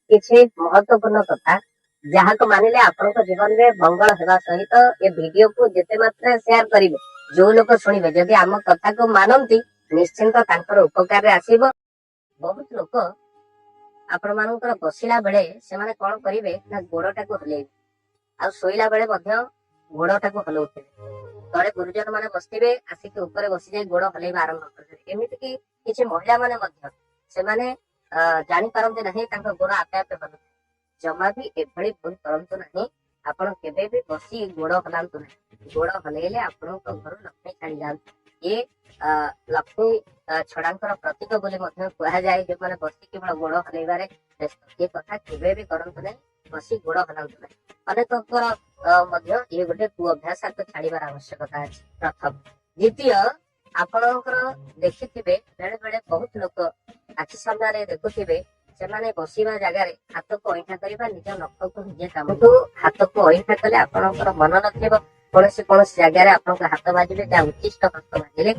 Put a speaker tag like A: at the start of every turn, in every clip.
A: କିଛି ମହତ୍ୱପୂର୍ଣ୍ଣ କଥା, ଯାହାକୁ ମାନିଲେ ଆପଣଙ୍କ ଜୀବନରେ ମଙ୍ଗଳ ହେବା ସହିତ ଏ ଭିଡିଓକୁ ଯେତେ ମାତ୍ରାରେ ସେୟାର କରିବେ, ଯୋଉ ଲୋକ ଶୁଣିବେ, ଯଦି ଆମ କଥାକୁ ମାନନ୍ତି, ନିଶ୍ଚିନ୍ତ ତାଙ୍କର ଉପକାରରେ ଆସିବ। ବହୁତ ଲୋକ ଆପଣ ମାନଙ୍କର ବସିଲା ବେଳେ ସେମାନେ କଣ କରିବେ ନା ଗୋଡଟାକୁ ହଲେଇବେ, ଆଉ ଶୋଇଲା ବେଳେ ମଧ୍ୟ ଗୋଡଟାକୁ ହଲଉଥିବେ। ତଳେ ଗୁରୁଜନ ମାନେ ବସିଥିବେ, ଆସିକି ଉପରେ ବସିଯାଇ ଗୋଡ ହଲେଇବା ଆରମ୍ଭ କରିଦେବେ। ଏମିତି କି କିଛି ମହିଳା ମାନେ ମଧ୍ୟ ସେମାନେ ଜାଣିପାରନ୍ତି ନାହିଁ, ତାଙ୍କ ଗୋଡ ଆପେ ଆପେ ହଲୁଥାଏ। ଜମା ବି ଏଭଳି ଭୁଲ କରନ୍ତୁ ନାହିଁ। ଆପଣ କେବେ ବି ବସି ଗୋଡ ହଲାନ୍ତୁ ନାହିଁ। ଗୋଡ ହଲେଇଲେ ଆପଣଙ୍କ ଘରୁ ଲକ୍ଷ୍ମୀ ଛାଡି ଯାଆନ୍ତି। ଇଏ ଲକ୍ଷ୍ମୀ ଛଡାଙ୍କର ପ୍ରତୀକ ବୋଲି ମଧ୍ୟ କୁହାଯାଏ। ଯୋଉମାନେ ବସି କେବଳ ଗୋଡ ହଲେଇବାରେ ବ୍ୟସ୍ତ, ଏ କଥା କେବେ ବି କରନ୍ତୁ ନାହିଁ। ବସି ଗୋଡ ହଲାନ୍ତୁ ନାହିଁ। ଅନେକଙ୍କର ମଧ୍ୟ ଇଏ ଗୋଟେ କୁ ଅଭ୍ୟାସ, ଆକୁ ଛାଡିବାର ଆବଶ୍ୟକତା ଅଛି, ପ୍ରଥମ। ଦ୍ୱିତୀୟ, ଆପଣଙ୍କର ଦେଖିଥିବେ, ବେଳେ ବେଳେ ବହୁତ ଲୋକ ଆଖି ସାମ୍ନାରେ ଦେଖୁଥିବେ, ସେମାନେ ବସିବା ଜାଗାରେ ହାତକୁ ଅଇଁଠା କରିବା, ନିଜ ନଖକୁ ନିଜେ କାମକୁ ହାତକୁ ଅଇଁଠା କଲେ ଆପଣଙ୍କର ମନ ନଥିବ, କୌଣସି କୌଣସି ଜାଗାରେ ଆପଣଙ୍କ ହାତ ବାଜିବେ, ଯାହା ଉଚ୍ଚିଷ୍ଟ ହସ୍ତ ବାଜିଲେ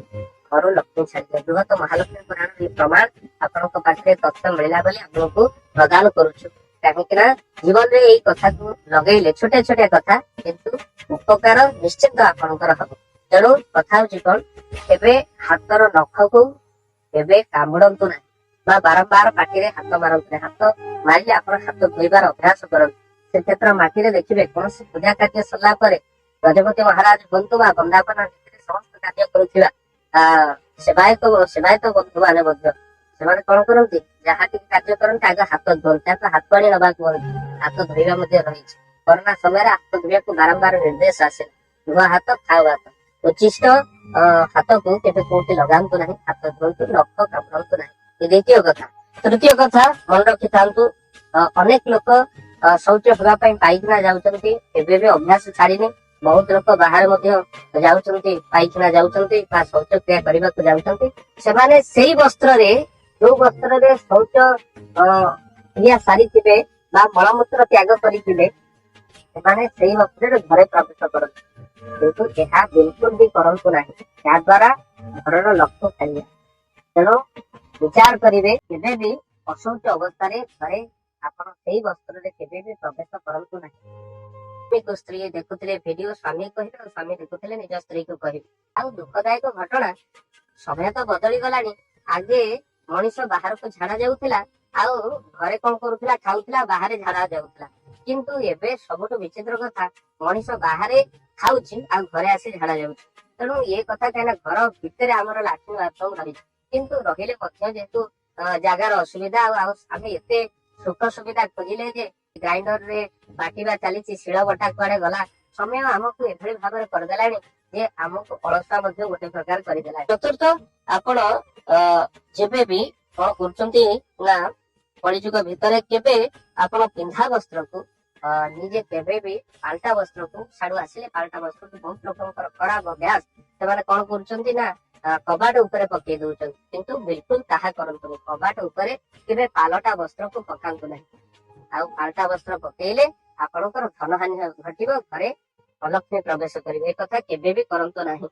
A: ଘରୁ ଲକ୍ଷ୍ମୀ ଛାଡ଼ିଯାଏ। ବୃହତ ମହାଲକ୍ଷ୍ମୀ ପୁରାଣ ପ୍ରମାଣ ଆପଣଙ୍କ ପାଖରେ ତଥ୍ୟ ମିଳିଲା ବୋଲି ଆପଣଙ୍କୁ ପ୍ରଦାନ କରୁଛୁ, କାହିଁକି ନା ଜୀବନରେ ଏଇ କଥାକୁ ଲଗେଇଲେ ଛୋଟିଆ ଛୋଟିଆ କଥା, କିନ୍ତୁ ଉପକାର ନିଶ୍ଚିନ୍ତ ଆପଣଙ୍କର ହବ। ତେଣୁ କଥା ହଉଛି କଣ, କେବେ ହାତର ନଖକୁ କେବେ କାମୁଡନ୍ତୁ ନାହିଁ ବା ବାରମ୍ବାର ପାଟିରେ ହାତ ମାରନ୍ତୁ ନାହିଁ। ହାତ ମାରିଲେ ଆପଣ ହାତ ଧୋଇବାର ଅଭ୍ୟାସ କରନ୍ତୁ। ଶ୍ରୀକ୍ଷେତ୍ର ମାଟିରେ ଦେଖିବେ, କୌଣସି ପୂଜା କାର୍ଯ୍ୟ ସରିଲା ପରେ ଗଜପତି ମହାରାଜ ହୁଅନ୍ତୁ ବା ବନ୍ଦାପନା ଭିତରେ ସମସ୍ତ କାର୍ଯ୍ୟ କରୁଥିବା ସେବାୟତ ବନ୍ଧୁ ମାନେ ମଧ୍ୟ, ସେମାନେ କଣ କରନ୍ତି? ଯାହା ଟିକେ କାର୍ଯ୍ୟ କରନ୍ତି, ଆଗ ହାତ ଧୁଅନ୍ତି। ତାକୁ ହାତ ଆଣି ନବାକୁ କୁହନ୍ତି। ହାତ ଧୋଇବା ମଧ୍ୟ ରହିଛି। କରୋନା ସମୟରେ ହାତ ଧୋଇବାକୁ ବାରମ୍ବାର ନିର୍ଦ୍ଦେଶ ଆସେ। ଧୁଆ ହାତ ଖାଉ ହାତ। ଉଚ୍ଚିଷ୍ଟ ହାତକୁ କେବେ କୋଉଠି ଲଗାନ୍ତୁ ନାହିଁ। ହାତ ଧୁଅନ୍ତୁ, ନଖ କାମୁଡନ୍ତୁ ନାହିଁ। ଏ ଦ୍ୱିତୀୟ କଥା। ତୃତୀୟ କଥା ମନେ ରଖିଥାନ୍ତୁ, ଅନେକ ଲୋକ ଶୌଚ ହେବା ପାଇଁ ପାଇଖାନା ଯାଉଛନ୍ତି। ଏବେ ବି ଅଭ୍ୟାସ ଛାଡିନି। ବହୁତ ଲୋକ ବାହାରେ ମଧ୍ୟ ଯାଉଛନ୍ତି, ପାଇଖାନା ଯାଉଛନ୍ତି ବା ଶୌଚ କ୍ରିୟା କରିବାକୁ ଯାଉଛନ୍ତି। ସେମାନେ ସେଇ ବସ୍ତ୍ରରେ, ଯୋଉ ବସ୍ତ୍ରରେ ଶୌଚ କ୍ରିୟା ସାରିଥିବେ ବା ମଳମୂତ୍ର ତ୍ୟାଗ କରିଥିବେ, ସେମାନେ ସେଇ ବସ୍ତ୍ରରେ ଘରେ ପ୍ରବେଶ କରନ୍ତି। କିନ୍ତୁ ଏହା ବିଲକୁଲ ବି କରନ୍ତୁ ନାହିଁ। ଏହା ଦ୍ଵାରା ଘରର ଲକ୍ଷ୍ମୀ ଛାଡ଼ିଯାଏ। ତେଣୁ ବିଚାର କରିବେ, କେବେ ବି ଅଶୌଚ ଅବସ୍ଥାରେ ଘରେ ଆପଣ ସେଇ ବସ୍ତ୍ରରେ କେବେ ବି ପ୍ରବେଶ କରନ୍ତୁ ନାହିଁ। ସ୍ୱାମୀକୁ ସ୍ତ୍ରୀ ଦେଖୁଥିଲେ ଭିଡିଓ, ସ୍ୱାମୀ କହିବେ ଆଉ ସ୍ୱାମୀ ଦେଖୁଥିଲେ ନିଜ ସ୍ତ୍ରୀକୁ କହିବେ। ଆଉ ଦୁଃଖଦାୟକ ଘଟଣା, ସମୟ ତ ବଦଳି ଗଲାଣି। ଆଗେ ମଣିଷ ବାହାରକୁ ଝାଡା ଯାଉଥିଲା ଆଉ ଘରେ କଣ କରୁଥିଲା? ଖାଉଥିଲା, ବାହାରେ ଝାଡା ଯାଉଥିଲା। କିନ୍ତୁ ଏବେ ସବୁଠୁ ବିଚିତ୍ର କଥା, ମଣିଷ ବାହାରେ ଖାଉଛି ଆଉ ଘରେ ଆସି ଝାଡା ଯାଉଛି। ତେଣୁ ଏ କଥା, କାହିଁକିନା ଘର ଭିତରେ ଆମର ଲାଟ୍ରିନ୍ ବାଥରୁମ ରହିଛି, କିନ୍ତୁ ରହିଲେ ମଧ୍ୟ ଯେହେତୁ ଜାଗାର ଅସୁବିଧା, ଆଉ ଆମେ ଏତେ ସୁଖ ସୁବିଧା ଖୋଜିଲେ ଯେ ଗ୍ରାଇଣ୍ଡର ରେ ବାଟିବା ଚାଲିଛି, ଶିଳ ବଟା କୁଆଡେ ଗଲା। ସମୟ ଆମକୁ ଏଭଳି ଭାବରେ କରିଦେଲାଣି ଯେ ଆମକୁ ଅଳସୁଆ ମଧ୍ୟ ଗୋଟେ ପ୍ରକାର କରିଦେଲାଣି। ଚତୁର୍ଥ, ଆପଣ ଯେବେ ବି କଣ କରୁଛନ୍ତି ନା କଳିଯୁଗ ଭିତରେ କେବେ ଆପଣ ପିନ୍ଧା ବସ୍ତ୍ରକୁ ନିଜେ କେବେ ବି ପାଲଟା ବସ୍ତ୍ରକୁ, ସାଡୁ ଆସିଲେ ପାଲଟା ବସ୍ତ୍ରକୁ, ବହୁତ ଲୋକଙ୍କର ଖରାପ ଅଭ୍ୟାସ, ସେମାନେ କଣ କରୁଛନ୍ତି ନା କବାଟ ଉପରେ ପକେଇ ଦଉଛନ୍ତି। କିନ୍ତୁ ବିଲକୁଲ ତାହା କରନ୍ତୁନି। କବାଟ ଉପରେ କେବେ ପାଲଟା ବସ୍ତ୍ରକୁ ପକାନ୍ତୁ ନାହିଁ। ଆଉ ପାଲଟା ବସ୍ତ୍ର ପକେଇଲେ ଆପଣଙ୍କର ଧନହାନି ଘଟିବ, ଘରେ ଅଲକ୍ଷ୍ମୀ ପ୍ରବେଶ କରିବେ। ଏ କଥା କେବେ ବି କରନ୍ତୁ ନାହିଁ।